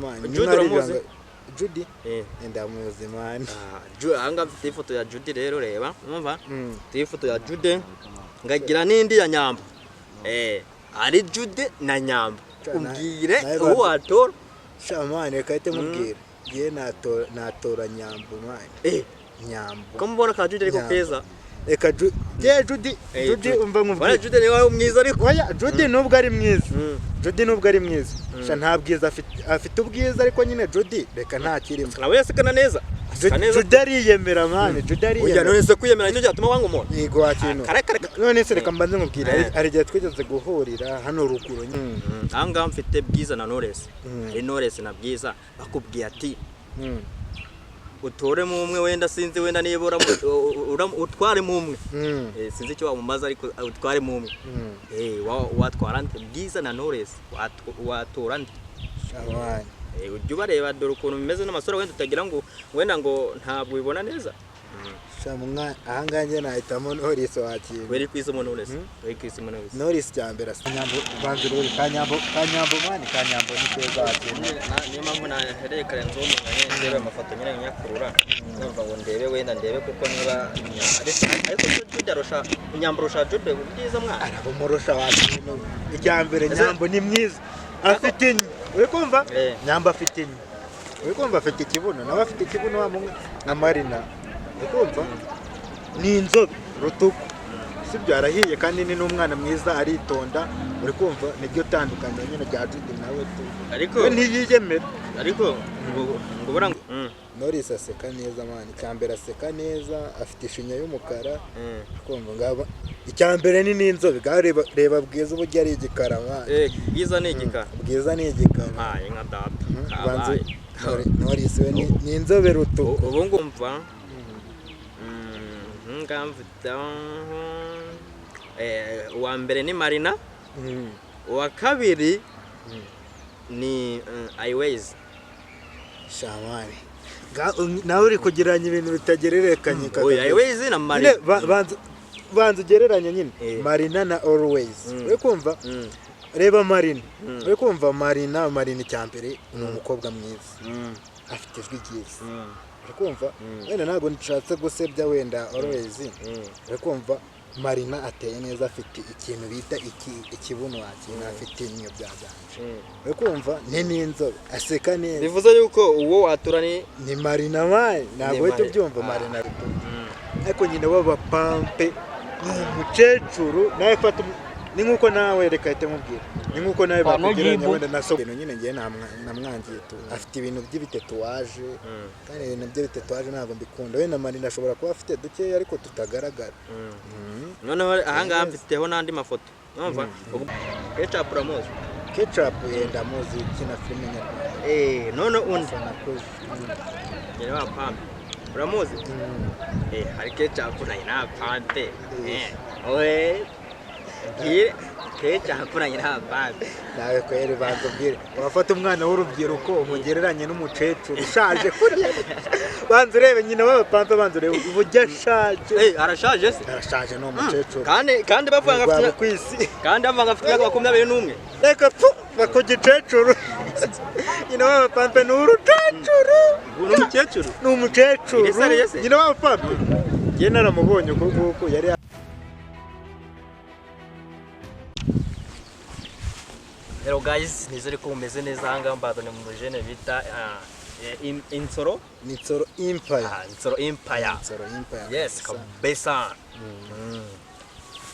man. Jude uramuzi? Judy ndamuzi man. Aha mfite ifoto ya Judy rero, reba umva, mfite ifoto ya Judy ngagira n'indi ya Nyambo. Ari Judy na Nyambo, umbwire uwo watora. Sha man, reka ahite mubwira ngiye natora Nyambo man. Nyambo ko mbona ka Judy ariko keza. Reka Judy, Judy umva nkubwire. Judy ni wawe mwiza ariko. Oya, Judy nubwo ari mwiza. Judy nubwo ari mwiza. Sha nta bwiza afite, afite ubwiza ariko nyine Judy reka nta kirimo. Nawe yasekana neza. Judy ariyemera man, Judy ariyemera. Oya none se kwiyemera nicyo cyatuma wanga umuntu? Yego wakintu. None se reka mbanze nkubwire, hari igihe twigeze guhurira hano ruguru. Aha ngaha mfite Bwiza na Knowless. Hari Knowless na Bwiza bakubwiye ati utoremo umwe wenda sinzi wenda niba utwaremo umwe. Sinzi icyo wamumaza ariko utwaremo umwe. Watwara nde? Bwiza na Knowless watora nde? Ujya ubareba dore ukuntu bimeze n'amasura wenda utagira ngo wenda ngo ntabwo ubibona neza. Aha ngaha njye nahitamo Knowless wakira. Weri ku isi umuntu Knowless. Weri ku isi umuntu Knowless. Knowless cya mbere asa Nyambo, banze urebe Kanyambo, Kanyambo man, Kanyambo ni keza wakira. Niyo mpamvu nahereye kare nzo umuntu ndebe amafoto nyine nyakurura. Numva ngo ndebe wenda ndebe kuko niba ariko Jude arusha Nyambo arusha Jude ubwiza mwana. Arabumurusha wakira. Icya mbere Nyambo ni mwiza. Afite inyo. Uri kumva? Nyambo afite inyo. Uri kumva afite ikibuno, nawe afite ikibuno wa mumwe na Marina. Uri kumva? Ni inzobe rutuku. Sibyo arahiye kandi ni n'umwana mwiza aritonda. Uri kumva niryo tandukaniro nyine rya Judy nawe tu. Ariko ntiyiyemera. Ariko ngo bora Knowless aseka neza man. Icyambere aseka neza, afite ishinya y'umukara. Kumva ngaba icyambere ni n'inzobe. Reba reba Bwiza uburyo ari igikara man. Bwiza ni igikara. Bwiza ni igikara. Mpaye nka data. Knowless we ni inzobe rutuku. Ubu ngumva ngamvuta uwa mbere ni Marina, uwa kabiri ni Highways. Shamani nawe uri kugereranya ibintu bitagererekanye. Oya Highways na Marina banza ugereranye nyine Marina na Always. Uri kumva? Reba Marina. Uri kumva Marina, Marina icyambere ni umukobwa mwiza. Afite ijwi ryiza. Uri kumva? Wenda ntabwo nshatse gusebya wenda Always. Uri kumva Marina ateye neza, afite ikintu bita ikibuno wakina, afite inyo byaganje. Uri kumva ni n'inzobe, aseka neza. Bivuze yuko uwo watura ni Marina man, ntabwo uhita ubyumva Marina rutuku. Ariko nyine w'abapampe ni umukecuru nawe fata ni nkuko nawe reka ahite mubwira. Ni nkuko nawe bakugereranya wenda na so nyine ngiye namwangiye tu. Afite ibintu by'ibitetuwaje kandi ibintu by'ibitetuwaje ntabwo mbikunda. Wenda Marina ashobora kuba afite dukeya ariko tutagaragara. Noneho aha ngaha mfiteho n'andi mafoto. Urumva? Ketchup uramuzi? Ketchup yenda muzi kina filime nyarwanda. None undi nyine wa pampe uramuzi? Hari Ketchup na nyina pampe. Oe Ketchup na nyina pampe. Nawe kweri banza ubwire urafata umwana w'urubyiruko umugereranye n'umukecuru ushaje kuriya. Banza urebe nyina w'abapampe, banza urebe uburyo ashaje. Arashaje se? Arashaje ni umukecuru. Kandi bavuga ngo afite ku isi. Kandi bavuga ngo afite imyaka 21. Reka pfu bakugicecuru. Nyina w'abapampe ni urukecuru. Ni umukecuru. Ni umukecuru. Nyina w'abapampe. Njye naramubonye uko nguko yari. Hello guys, nizere ko mumeze neza. Aha ngaha mbazanye mu mujene bita Insoro. Insoro Empire. Insoro Empire. Insoro Empire. Yes, kabisa.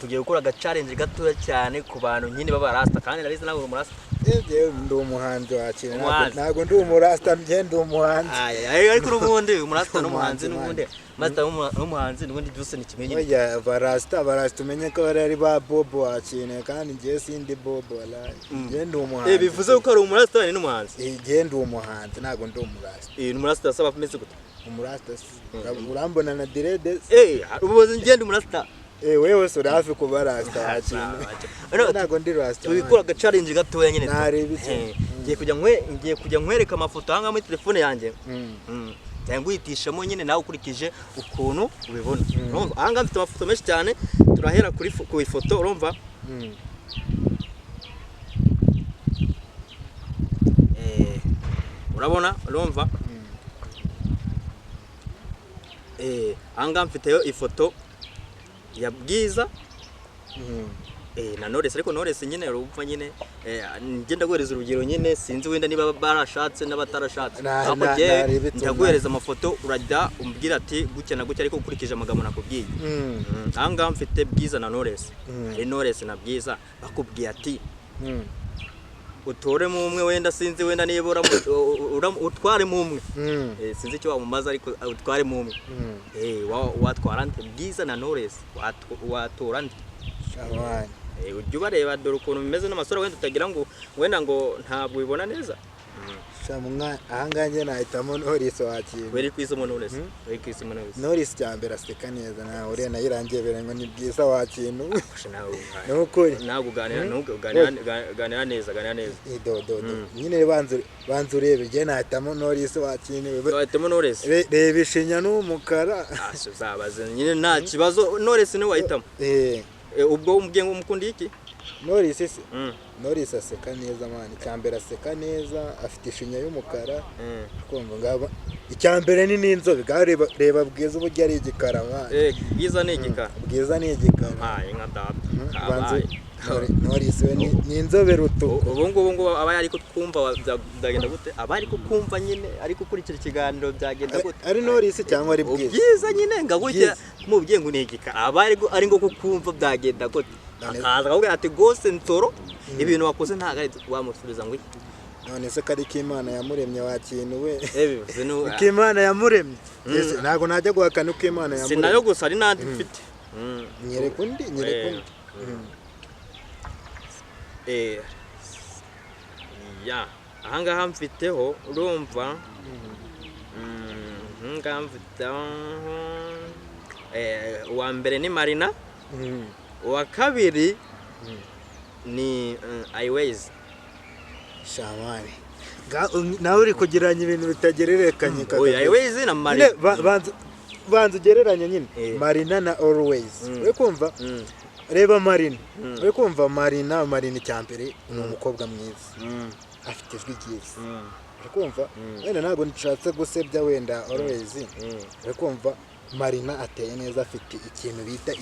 Tugiye gukora aga challenge gatoya cyane ku bantu nyine b'abarasta kandi nabizi nawe uri umurasta. Njye ndi umuhanzi wakira, ntabwo ndi umurasta, njye ndi umuhanzi. Ariko n'ubundi umurasta n'umuhanzi n'ubundi master n'umuhanzi n'ubundi byose ni kimwe nyine. Oya barasta, barasta umenye ko bari ba Bobo wakine kandi njye sindi Bobo wallahi. Njye ndi umuhanzi. Bivuze ko ari umurasta n'umuhanzi. Njye ndi umuhanzi ntabwo ndi umurasta. Ni umurasta asaba ameze gute? Umurasta urambona na dread. Ubuze njye ndi umurasta. Wewe uri hafi kuba rasta wakine. Ntabwo ndi rasta. Tubikora aga challenge gatoya nyine. Nareba iki? Ngiye kujya nkwereka amafoto aha ngaha muri telefone yanjye. Nguhitishamo nyine nawe ukurikije ukuntu ubibona. Urumva aha ngaha mfite amafoto menshi cyane, turahera kuri ku ifoto urumva. Urabona, urumva, ahangaha mfiteyo ifoto ya Bwiza na Knowless. Ariko Knowless nyine urumva nyine, njye ndaguhereza urugero nyine, sinzi wenda niba barashatse n'abatarashatse, ariko njye ndaguhereza amafoto, urajya umbwira ati gutya na gutya, ariko ukurikije amagambo nakubwiye. Ahangaha mfite Bwiza na Knowless. Hari Knowless na Bwiza, bakubwiye ati utoremo umwe wenda, sinzi wenda niba utwaremo umwe. Sinzi icyo wamumaza, ariko utwaremo umwe. Watwara nde? Bwiza na Knowless, watora nde? Abana. Ujya ubareba, dore ukuntu bimeze n'amasura, wenda utagira ngo wenda ngo ntabwo ubibona neza. Ahangaha njye nahitamo Knowless wakira. Weri ku isomo Knowless, weri ku isomo Knowless. Knowless cya mbere aseka neza, nawe uriya nayo irangiye ngo ni Bwiza wakintu. Nawe Ni ukuri. Ntabwo uganira, ntuganira, ganira neza, ganira neza. Do do do nyine, banza banza urebe, njye nahitamo Knowless wakintu. Wahitamo Knowless. Reba ishinya n'umukara. Ah, uzabaze nyine, nta kibazo, Knowless niwe wahitamo. Ubwo umubwiye ngo umukundiye iki? Knowless se? Knowless aseka neza man, icya mbere aseka neza, afite ishinya y'umukara. Kumva ngaba icya mbere ni n'inzobe. Ngaho reba, reba Bwiza uburyo ari igikara man. Bwiza ni igikara. Bwiza ni igikara. Mpaye nka data. Banza Kabaye. Knowless we ni inzobe rutuku. Ubu ngubu ngo aba ari kukumva byagenda gute? Aba ari kukumva nyine, ari gukurikira ikiganiro, byagenda gute? Ari Knowless cyangwa ari Bwiza? Ubwiza nyine ngagutya kumubwiye ngo ni igikara, aba ari ngo kukumva byagenda gute? Akaza akakubwira ati gose nsoro ibintu wakoze ntabwo ari, wamusubiza ngo iki? None se kari k'Imana yamuremye wakintu we? Bivuze no Uko Imana yamuremye. Yes, ntabwo najya guhakana uko Imana si yamuremye. nayo gusa, hari n'andi mfite. Nyereka undi, nyereka undi. Ya, ahangaha mfiteho, urumva, ahangaha mfiteho, uwa mbere ni Marina, uwa kabiri ni Ayiways. Shamani, nawe uri kugereranya ibintu bitagererekanye. Oya, Ayiways na Marina. Nyine, banza ugereranye nyine Marina na Always. Uri kumva? Reba Marina. Uri kumva Marina? Marina icya mbere ni umukobwa mwiza, afite ijwi ryiza. Uri kumva? Wenda ntabwo nshatse gusebya wenda Always. Uri kumva, Marina ateye neza, afite ikintu bita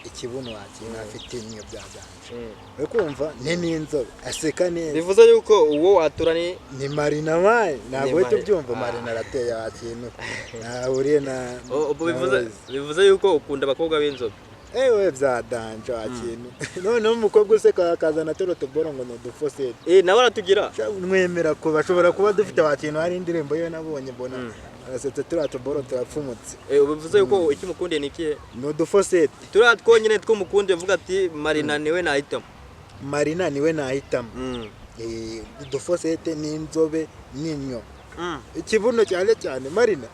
ikibuno wakintu, afite inyo bya danger. Uri kumva, ni n'inzobe, aseka neza. Bivuze yuko uwo watura ni Ni Marina man, ntabwo Ni uhita ubyumva. Marina. Marina arateye wakintu, ntahuriye na Ubwo na bivuze Always. bivuze yuko ukunda abakobwa b'inzobe. Ewe, bya danger wakintu. Noneho umukobwa useka akazana turo tuboro ngo ni udufosete. Nawe aratugira. Mwemera ko bashobora kuba dufite wakintu. Hari indirimbo ye nabonye, mbona arasetse, turiya tuboro turapfumutse. Ubu bivuze yuko icyo umukundiye ni ikihe? Ni udufosete. Turiya twonyine tw'umukundiye, uvuga ati Marina niwe nahitamo. Marina niwe nahitamo. Udufosete n'inzobe n'inyo, ikibuno cyane cyane. Marina,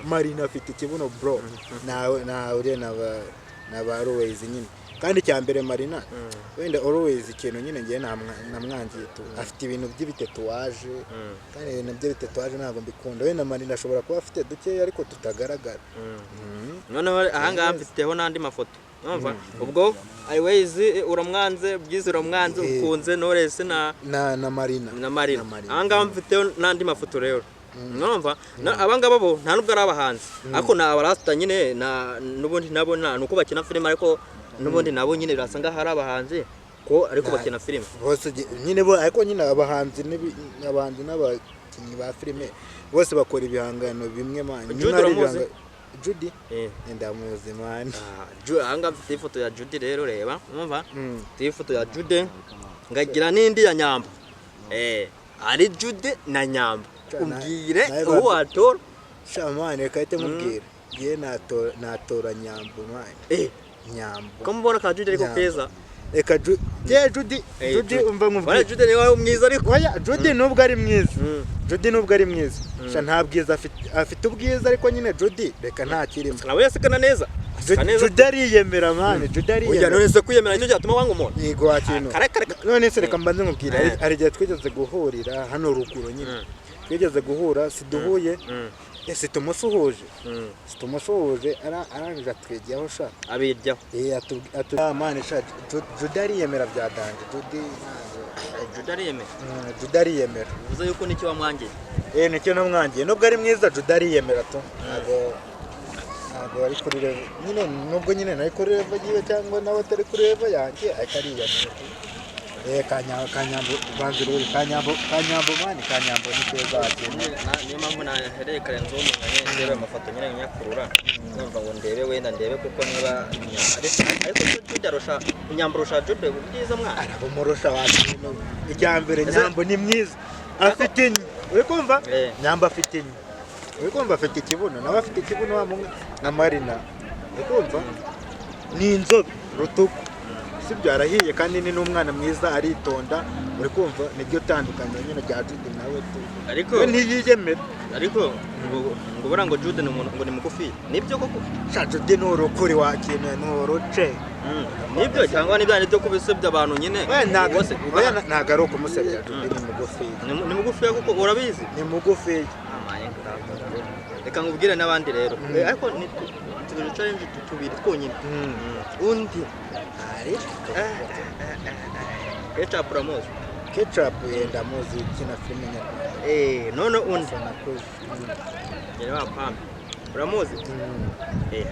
Marina afite ikibuno bro, nawe nawe uriya na ba Always nyine. Kandi icya mbere Marina, wenda Always ikintu nyine ngiye namwangiye tu, afite ibintu by'ibitatouage, kandi ibintu by'ibitatouage ntabwo mbikunda. Wenda Marina ashobora kuba afite dukeya ariko tutagaragara. Noneho ahangaha mfiteho n'andi mafoto, urumva, ubwo Ayiways uramwanze, Bwiza uramwanze, ukunze Knowless na na Marina. Na Marina. Na Marina. Ahangaha mfiteho n'andi mafoto rero, urumva. Abangaba bo nta nubwo ari abahanzi, ariko ni abarasita nyine, na n'ubundi nabo ni uko bakina filime, ariko n'ubundi nabo nyine birasa nkaho ari abahanzi ko ariko bakina filime. Bose nyine bo, ariko nyine abahanzi n'abakinnyi ba filime bose bakora ibihangano bimwe man. Judy Nyine ari uramuzi? Judy ndamuzi man. Ah, ahangaha mfite ifoto ya Judy rero, reba, urumva, mfite ifoto ya Judy, ngagira n'indi ya Nyambo. Ari Judy na Nyambo, umbwire nawe uwo watora. Sha man, reka ahite mubwira, ngiye natora Nyambo man. Nyambo. Ko mbona ka Judy ariko Nyambo. keza. Reka je Judy, Judy, umva Wala nkubwire. Judy niwe mwiza ariko. Oya, Judy nubwo ari mwiza, Judy nubwo ari mwiza, sha nta bwiza afite. Afite ubwiza ariko nyine Judy reka nta kirimo. Nawe yasekana neza, aseka neza. Judy ariyemera man, Judy Oya, ariyemera. none se kwiyemera nicyo cyatuma wanga umuntu? Yego wakintu. Kare kare. None se reka mbanze nkubwire, hari igihe twigeze guhurira hano ruguru nyine, twigeze guhura, siduhuye, situmusuhuje, situmusuhuje, arangije atwigiyeho sha. Abiryaho. Eh, man sha, Judy ariyemera bya danger. Judy ntabwo Jude ariyemera. Jude ariyemera. Bivuze yuko nicyo wamwangiye. Nicyo namwangiye, nubwo ari mwiza Jude ariyemera tu, ntabwo ari kuri level nyine, nubwo nyine nari kuri level yiwe cyangwa nawe atari kuri level yanjye, ariko ariyemera tu. Kanyambo banza urebe Kanyambo, Kanyambo man, Kanyambo ni keza agenda. Niyo mpamvu nahereye kare nzo umuntu ndebe amafoto nyine nyakurura, numva ngo ndebe wenda ndebe kuko niba ariko Jude arusha Nyambo, arusha Jude ubwiza mwana. Arabumurusha wakintu. Icya mbere Nyambo ni mwiza, afite inyo, uri kumva? Nyambo afite inyo, uri kumva? Afite ikibuno, nawe afite ikibuno wa mumwe na Marina, uri kumva? Ni inzobe rutuku, sibyo? Arahiye kandi ni n'umwana mwiza, aritonda, uri kumva? Niryo tandukaniro nyine rya Jude nawe tu. Ariko ntiyiyemera. Ariko ngo bora ngo Jude ni umuntu ngo ni mugufi, nibyo koko? Sha Jude ni urukuri wakintu, ni uruce. Nibyo cyangwa ni bya byo kubisebya abantu nyine? Ntabwo ari ukumusebya, Jude ni mugufi. Ni mugufi kuko urabizi? Ni mugufi. Reka nkubwire n'abandi rero, ariko ni tubiri challenge tubiri twonyine. Undi ari Ketchup uramuzi? Ketchup yenda muzi, ukina filime nyarwanda. None undi nyine wa Pampe uramuzi?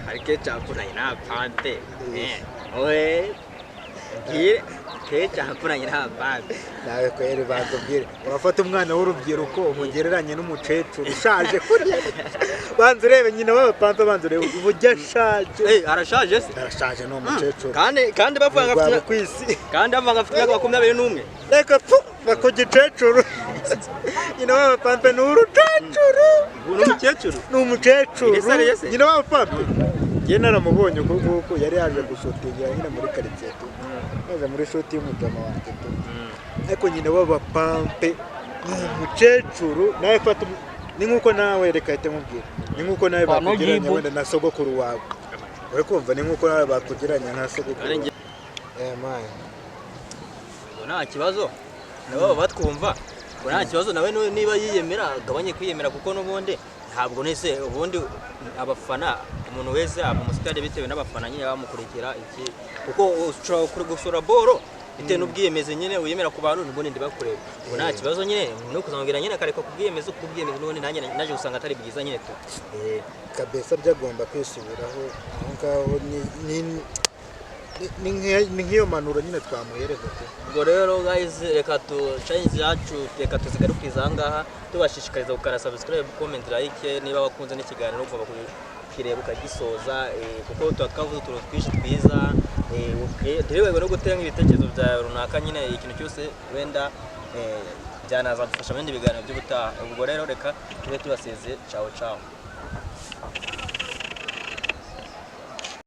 Hari Ketchup na nyina Pampe. Oe ngire Ketchup na nyina Pampe. Nawe kweri banza ubwire, urafata umwana w'urubyiruko umugereranye n'umukecuru ushaje kuriya. Banza urebe nyina w'abapampe, banza urebe uburyo ashaje. Arashaje se? Arashaje, ni umukecuru. Kandi bavuga ngo ku isi. Kandi bavuga ngo afite imyaka 21. Reka pfu, bako gicecuru. Nyina w'abapampe ni urucecuru. Ni umukecuru? Ni umukecuru. Nyina w'abapampe. Njye naramubonye uko nguko yari yaje gushutingira nyine muri karitsiye tu. Yaje muri shuti y'umujama wanjye tu. Ariko nyina w'abapampe ni umukecuru, nawe fata ni nkuko nawe reka ahite mubwira. Ni nkuko nawe bakugereranya wenda na sogokuru wawe. Uri kumva? Ni nkuko nawe bakugereranya na sogokuru wawe. Man. Nta kibazo. Nabo batwumva. Nta kibazo nawe niba yiyemera agabanye kwiyemera, kuko n'ubundi ntabwo nese ubundi abafana umuntu wese aba umusitari bitewe n'abafana nyine bamukurikira iki, kuko ushobora gusura boro bitewe n'ubwiyemeze nyine wiyemera ku bantu n'ubundi ndibakureba. Ngo nta kibazo nyine no kuzamubwira nyine akareka kubwiyemeza, kubwiyemeza n'ubundi nanjye naje gusanga atari bwiza nyine tu. Kabesa byagomba kwisubiraho aho ngaho, ni nk'iyo manuro nyine twamuhereza tu. Ubwo rero guys, reka tu challenge yacu reka tuzigarukiza aha ngaha, tubashishikariza gukora subscribe, comment, like niba wakunze n'ikiganiro ugomba kukireba ukagisoza, kuko tuba twavuze utuntu twinshi twiza. Ntiwibagirwe no gutanga ibitekerezo byawe runaka nyine, ikintu cyose wenda byanazadufasha mu bindi biganiro by'ubutaha. Ubwo rero reka tube tubasezeye, ciao ciao.